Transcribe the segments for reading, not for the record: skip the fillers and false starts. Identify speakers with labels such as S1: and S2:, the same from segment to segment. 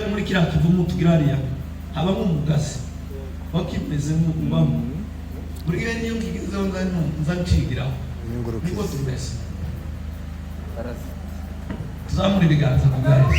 S1: Muri kiriya kivumu tugira hariya habamo umugazi wakimezemo, ubamo buri gihe. Niyo nkigezeho nza ncigiraho. Niko tumeze. Tuzamura ibiganza ku bwa Yesu.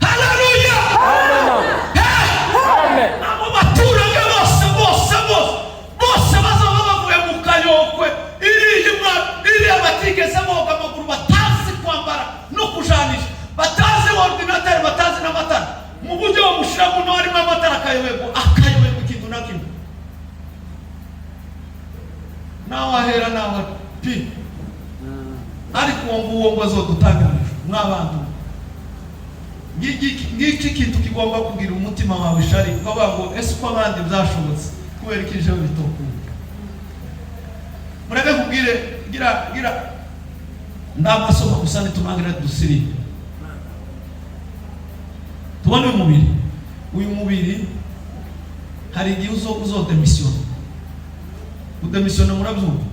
S1: Haleluya! Abo baturage bose bose bose bose bazaba bavuye mu kayokwe iriya iriya, batigeze boga amaguru, batazi kwambara no kujanisha, batazi ordinateur, batazi n'amatara, mu buryo bamushyira muno harimo amatara, akayoberwa ikintu na kimwe, nawe ahera nawe pi. Ariko uwo nguwo ngo azodutange mu ijuru. Mw'abantu, ngiki kintu kigomba kugira umutima wawe ishari, ukavuga ngo: "Ese uko abandi byashobotse, kubera ko ije bitokunda?" Mureke kubwire, gira gira ndamasoma gusa, nitumangira dusirinde tubone uyu mubiri. Uyu mubiri hari igihe uzodemisiyona. Udemisiyona, murabyumva?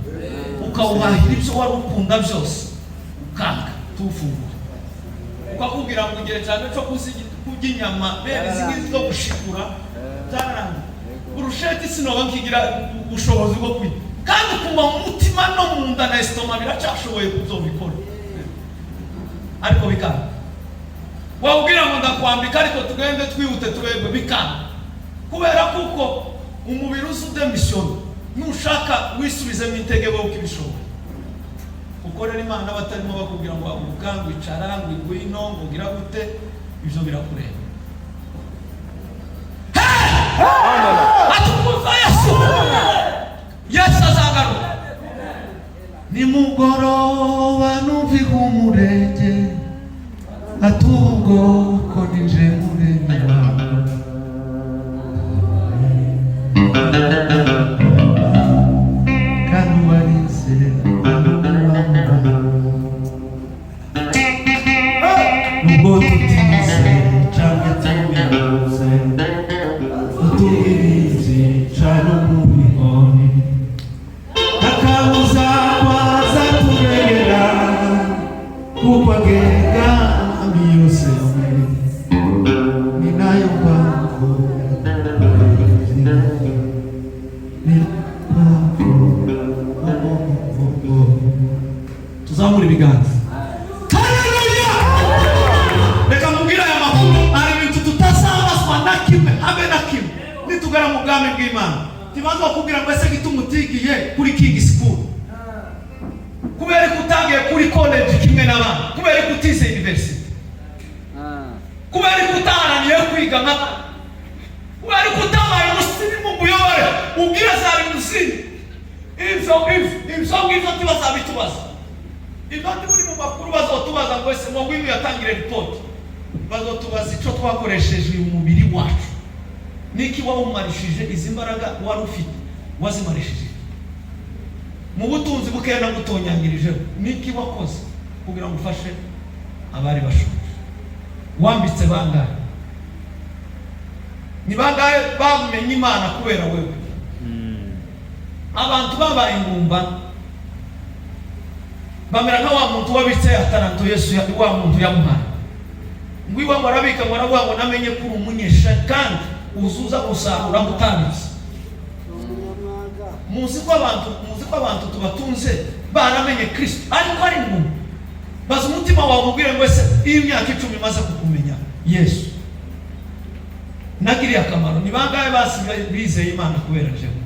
S1: Ukawuhahira ibyo wari ukunda byose, ukanga tuwufungure, ukakubwira ngo igihe cyane cyo kurya inyama bene izi ngizi zo gushikura byararangiye, brochette sinoba nkigira ubushobozi bwo kurya, kandi ukuma mu mutima no mu nda na estomac biracyashoboye kuzobikora, ariko bikanga. Wabwira ngo ndakwambika, ariko tugende twihute turebe, bikanga, kubera kuko umubiri uzi udemisiyona. Nushaka wisubizemo intege wowe ukibishoboye, ukorera Imana batarimo bakubwira ngo haguruka, ngo icara, ngo ngwino, ngo gira gute. Ibyo birakureba. Atukuza Yesu! Yesu azagaruka nimugoroba, numva ihumurenge atubwoko nije muremyi wawe, kandi warize nubwo tutize canke tubibuze, utubwirize cano mu bihoni, akabuza kwaza turera, kuko agenga yose, ni nayo mpamvu, ni mpamvu. Tuzamura ibiganza. Haleluya! Reka mubwire aya makuru: hari ibintu tutazabazwa na kimwe, habe na kimwe. Nitugera mu bwami bw'Imana, ntibaza bakubwira ngo: "Ese gituma utigiye kuri King School? Kubera ko utagiye kuri college kimwe n'abandi? Kubera ko utize university? Kubera ko utaharaniye kwiga nk'abandi? Kubera ko utabaye umusirimu ngo uyobore ubwire za limousine?" Ibyo ngibyo ntibazabitubaza. Ibyo muri mu makuru bazotubaza ngo: "Ese ngo ngwino uyatangire ripoti?" Bazotubaza icyo twakoresheje uyu mubiri wacu. Niki wawumarishije? Izi mbaraga wari ufite wazimarishije mu butunzi bukeya nagutonyangirijeho, niki wakoze kugira ngo ufashe abari bashonje? Wambitse bangahe? Ni bangahe bamenye Imana kubera wewe? Abantu babaye ingumba bamera nka wa muntu wabitse ataranto Yesu wa muntu yamuhaye, ngo iwe ngo arabika, ngo aravuga ngo: "Namenye ko uri umunyesha kandi uzuza gusarura utabitse." Muzi ko abantu tubatunze baramenye Kristo ariko ari ingumba. Baza umutima wawe, umubwire ngo: "Ese iyo imyaka 10 imaze kukumenya Yesu nagiriye akamaro?" Ni bangahe basi bizeye Imana kubera jewe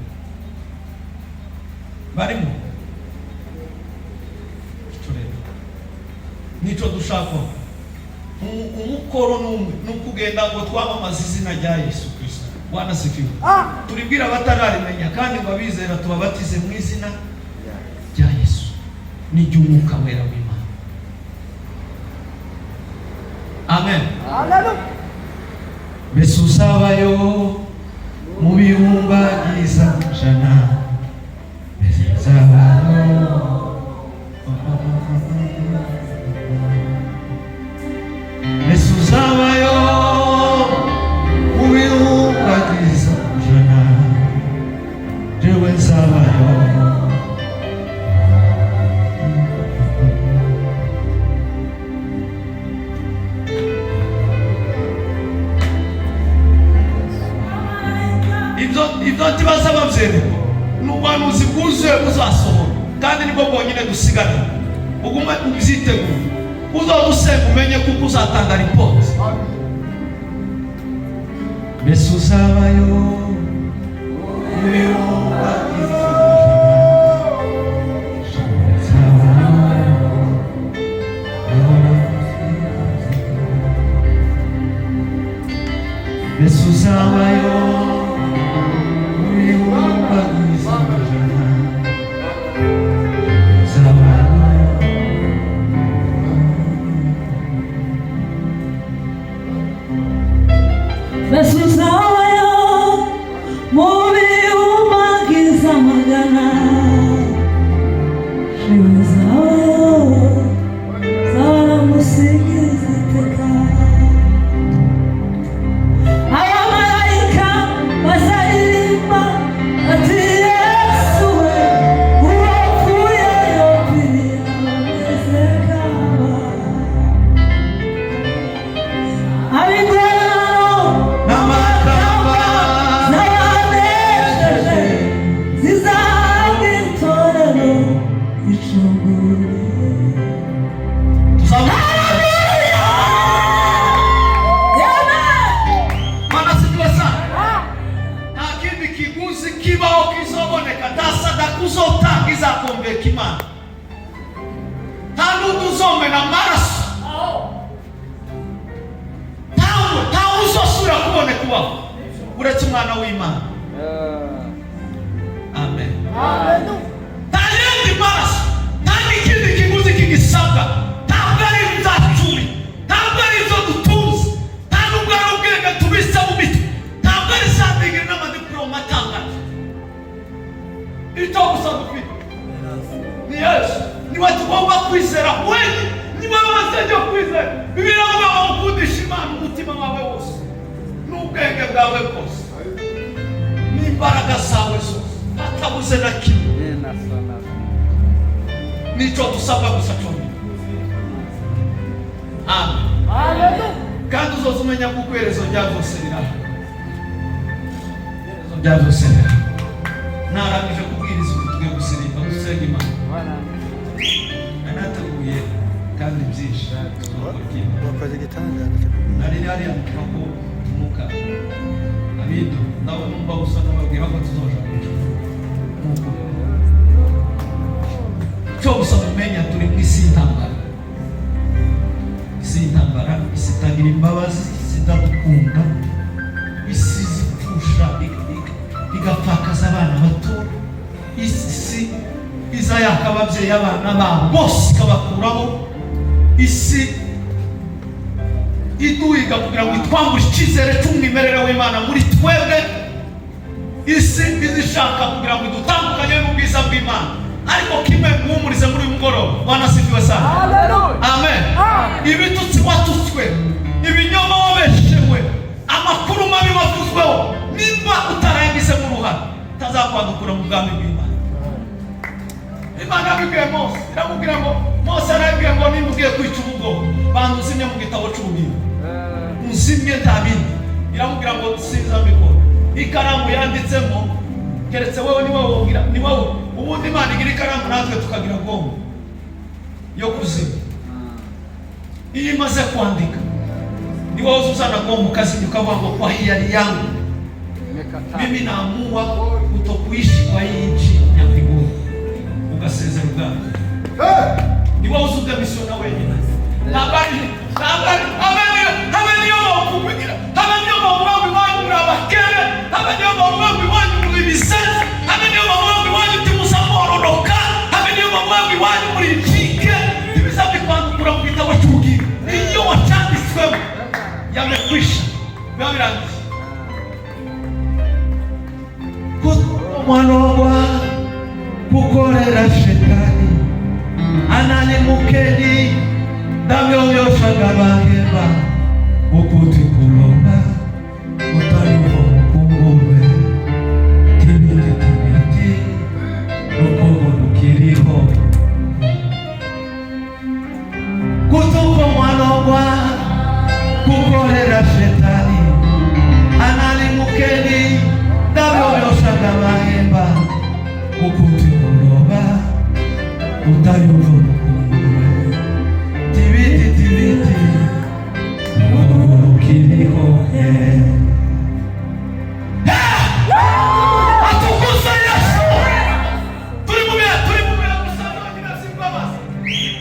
S1: barimo? Turebe nico dushaka. Umukoro n'umwe ni ukugenda ngo twamamaze izina rya Yesu Kristo. Bwana sifiwe! Turibwira abatararimenya, kandi ngo abizera tubabatize mu izina rya Yesu n'iry'Umwuka Wera w'Imana. Amen. Mbese uzabayo mu bihumbagiza jana? Mbese uzabayo? Mbese uzabayo mu bihumbagiza jana? Jewe nzabayo. Ibyo ntibaza babyerekwa. Ni ubuhanuzi bwuzuye buzasohora, kandi nibwo bwonyine dusigaranye. Ugume ubyitegure, uzoza usenga umenye kuko uzatanga ripoti. Mbese uzabayo mu birunga? Uzabayo? Mbese uzabayo mu birunga? Uzabayo?
S2: Mbese uzabayo mu bihumbagiza amagana? Yewe, uzabayo, uzabaramusingiza iteka. Abamarayika bazaririmba ati: "Yesu we, uwapfuye yopfiriye abameze nk'aba." Ab'ingororano
S1: n'amakamba
S2: n'abanesheje zizahabwa itorero icungure.
S1: Tuzamura.
S2: Amen.
S1: Bwana asifiwe sana. Nta kindi kiguzi kibaho kizoboneka, nta sadaka uzotanga izakombeka Imana, nta n'undi uzomena amaraso, ntawe, ntawe uzosubira kuboneka ubaho uretse Umwana w'Imana. Amen. Nta yindi maraso, nta n'ikindi kiguzi kigisabwa. Ntabwo ari ibyacu, ntabwo ari ibyo dutunze, nta nubwo ari ubwenge tubitse mu mitwe, ntabwo ari za degree n'amadiporome atangaje. Icyo gusa dufite ni Yesu, niwe tugomba kwizera wenyine, niwe maze yo kwizera. Bibiliya iravuga ngo ukundisha Imana umutima wawe wose n'ubwenge bwawe bwose n'imbaraga zawe zose, hatabuze na kimwe. Nicyo dusabwa gusa cyonyine. Amen. Kandi uzoza umenya ko iherezo rya byose rirahari, iherezo rya byose rirahari. Narangije kubwiriza, ubu tugiye gusirimba dusenga Imana. Nanateguye kandi byinshi.
S3: Wakoze igitangaza.
S1: Nari hariya mvuga ko umwuka abidu nawe numva gusa nababwira ko tuzoja kwicara nuko. Icyo gusa mumenya, turi mu isi y'intambara, isi y'intambara, isi itagira imbabazi, isi idadukunda, isi zipfusha igapfakaza abana bato, isi iza yaka ababyeyi abana babo bose ikabakuraho, isi iduhiga kugira ngo itwambure icyizere cy'umwimerere w'Imana muri twebwe, isi izishaka kugira ngo idutandukanye n'ubwiza bw'Imana. Ariko kimwe muhumurize muri uyu mugoroba. Bwana asifiwe sana. Amen. Ibitutsi watutswe, ibinyoma wabeshewe, amakuru mabi wavuzweho, nimba utarayagizemo uruhare, utazakwandukura mu bwami bw'Imana. Imana yabibwiye Mose, iramubwira ngo, Mose arabibwiye ngo: "Nimba ugiye kwica ubugo, banza uzimye mu gitabo cy'ubugingo, uzimye, nta bindi." Iramubwira ngo: "Sinza mbikora, ikaramu yanditsemo keretse wowe, ni wowe wubwira, ni wowe." Ubundi Imana igira ikaramu, natwe tukagira gomme yo kuzimya. Iyo imaze kwandika, ni wowe uzana gomme ukazimya, ukavuga ngo: "Kwa hiari yangu mimi naamua kutokuishi kwa hii nchi ya mbinguni," ugasezera ubwami. Ni wowe uzi udemisiona wenyine. Ntabwo ari habe niyo bakuvugira, habe niyo bavuga ngo iwanyu muri abakene, habe niyo bavuga ngo iwanyu muri ibisenzi, habe niyo bavuga ngo iwanyu ntimuzamwororoka, habe niyo bavuga ngo iwanyu muri incike, ntibizabikwandukura mu gitabo cy'ubugingo. Iyo wacyanditswemo, yamekwisha, biba birangiye. Mwanogwa kukorera shetani anani mukeni ndamyoyoshaga bahema ukuti kulonga utariho mukungurwe tibiti tibiti rukongo rukiriho kutuko mwanogwa kukorera shetani anani mukeni. Ndabahemba ukutugoroba utayumva umukumbura tibiti tibiti ukiriho. Atukuze Yesu. Turi mu bihe, turi mu bihe gusa nonyine by'imbabazi,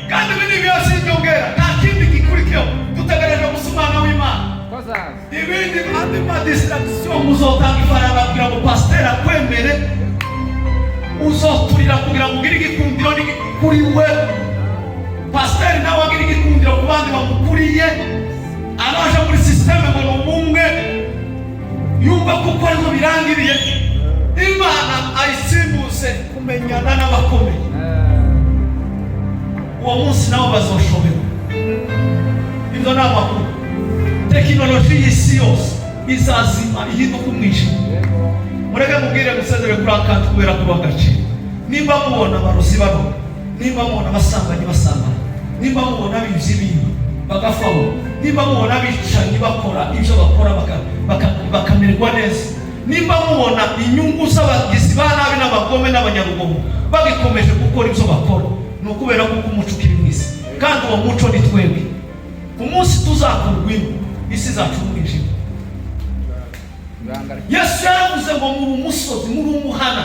S1: kandi ibi ni ibihe by'inyongera. Nta kindi gikurikiyeho, dutegereje gusa umwana w'Imana. Ibindi, andi ma distraction, muzotanga ifaranga kugira ngo pasiteri akwemere, uzoturira kugira ngo ugire igikundiro kuri we, pasiteri nawe agira igikundiro ku bandi bamukuriye, abaje muri système ngo ni umumwe yumva kuko ariho birangiriye. Imana ayisimbuze kumenyana n'abakomeye. Uwo munsi nabo bazoshoberwa. Ibyo ni amakuru. Tekinoloji y'isi yose izazima, ihinduka umwijima. Mureke mubwire, musezere kuri akantu kubera kuba agaciro. Nimba mubona abarozi baroga, nimba mubona abasambanyi basambana, nimba mubona abibyi biba bagafaho, nimba mubona abicanyi bakora ibyo bakora bakamererwa neza, nimba mubona inyungu z'abagizi ba nabi n'abagome n'abanyarugomo bagikomeje gukora ibyo bakora, ni ukubera kuko umuco ukiri mu isi, kandi uwo muco ni twebwe. Umunsi tuzakurwa ino, isi izaca umwijima. Yesu yaravuze ngo muri umusozi, muri umuhana,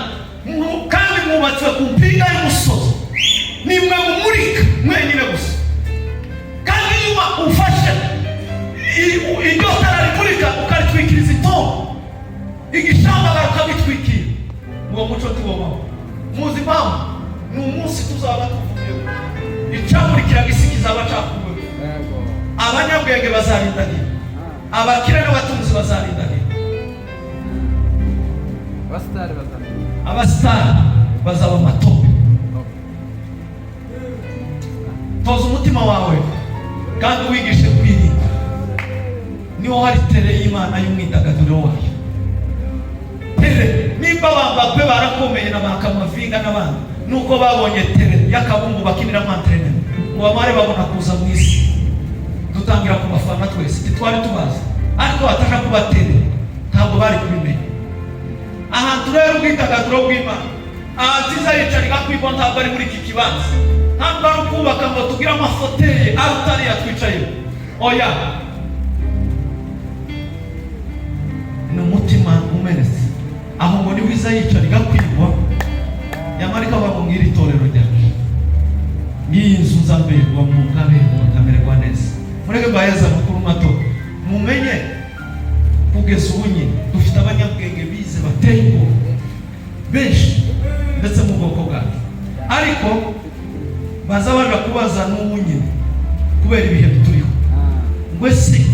S1: kandi mwubatswe ku mpinga y'umusozi, nimwe mumurika mwenyine gusa. Kandi iyo ufashe iryo tara rimurika ukaritwikiriza itongo, igishambagara ukagitwikira, uwo muco tuwobaho. Muzi impamvu? Ni umunsi tuzaba tuvuyeho, icamurikiraga isi kizaba cakuweho. Abanyabwenge bazarindagira, abakire n'abatunzi bazarindagira.
S4: Abasitari bazana.
S1: Abasitari bazaba amatope. Toza umutima wawe kandi wigishe kwirinda. Niho hari télé y'Imana y'umwidagaduro wayo. Télé, nimba bambape barakomeye na ba Kamavinga n'abandi, nuko babonye télé y'akabumbu bakiniramo entraînement ngo bamare babona kuza mu isi, dutangira kubafana twese. Ntitwari tubazi, ariko bataja kuba télé ntabwo bari kubimenya. Ahantu rero ubwidagaduro bw'Imana, ahantu iza yicara igakwigwa, ntabwo ari muri iki kibanza, ntabwo ari ukubaka ngo tugire ama fauteuils aruta ariya twicayeho. Oya, ni umutima umenetse. Aho ngo niho iza yicara igakwigwa, yamara ikavuga ngo ngiri itorero ryacu, ngiyi nzu nzaberwa mu nkaberwa nkamererwa neza. Mureke mbaheze amakuru mato. Mumenye kugeza ubu nyine dufite abanyabwenge bize bateye ubwoba benshi, ndetse mu bwoko bwacu, ariko baza baja kubaza n'ubu nyine kubera ibihe bituriho ngo ese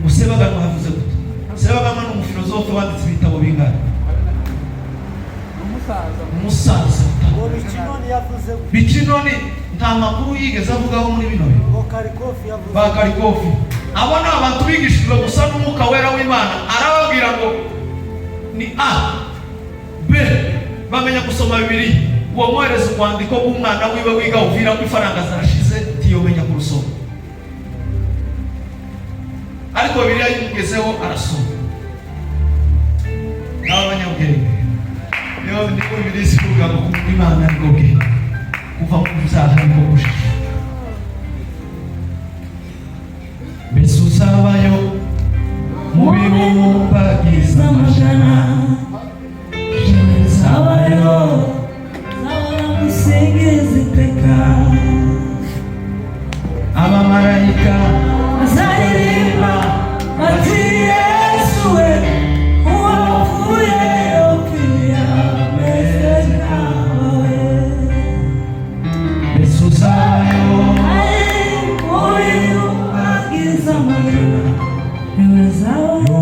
S1: ngo Sebaganwa havuze gute? Sebaganwa ni umufilozofe wanditse ibitabo bingana.
S4: Umusaza.
S1: Umusaza.
S3: Ngo Bicinoni yavuze?
S1: Bicinoni nta makuru yigeze avugaho muri bino bintu.
S3: Ngo Karikofi yavuze?
S1: Ba Karikofi, abo ni abantu bigishijwe gusa n'Umwuka Wera w'Imana, arababwira ngo ni A B, bamenya gusoma Bibiliya. Uwo mwohereza urwandiko rw'umwana wiwe wiga Uvira ko ifaranga zashize, ntiyomenya kurusoma, ariko Bibiliya yimugezeho arasoma. N'aba banyabwenge niyo niko Bibiliya ivuga ngo kumva Imana nibwo bwenge, kuva mu byaha niko kujijwa. Mbese uzabayo mu bibumbagiza amajana?
S2: Zabayo, zabona musingiza iteka.
S1: Abamarayika
S2: Bazaririmba bati: "Yesu we, uwapfuye yapfiriye ameze nkawe."
S1: Mbese uzabayo
S2: Mu bibumbagiza amajana, niwe zabayo,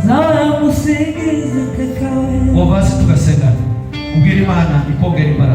S2: zabona musingiza iteka we.
S1: Uwo basi tugasengana, ubwira Imana ikongera imbaraga.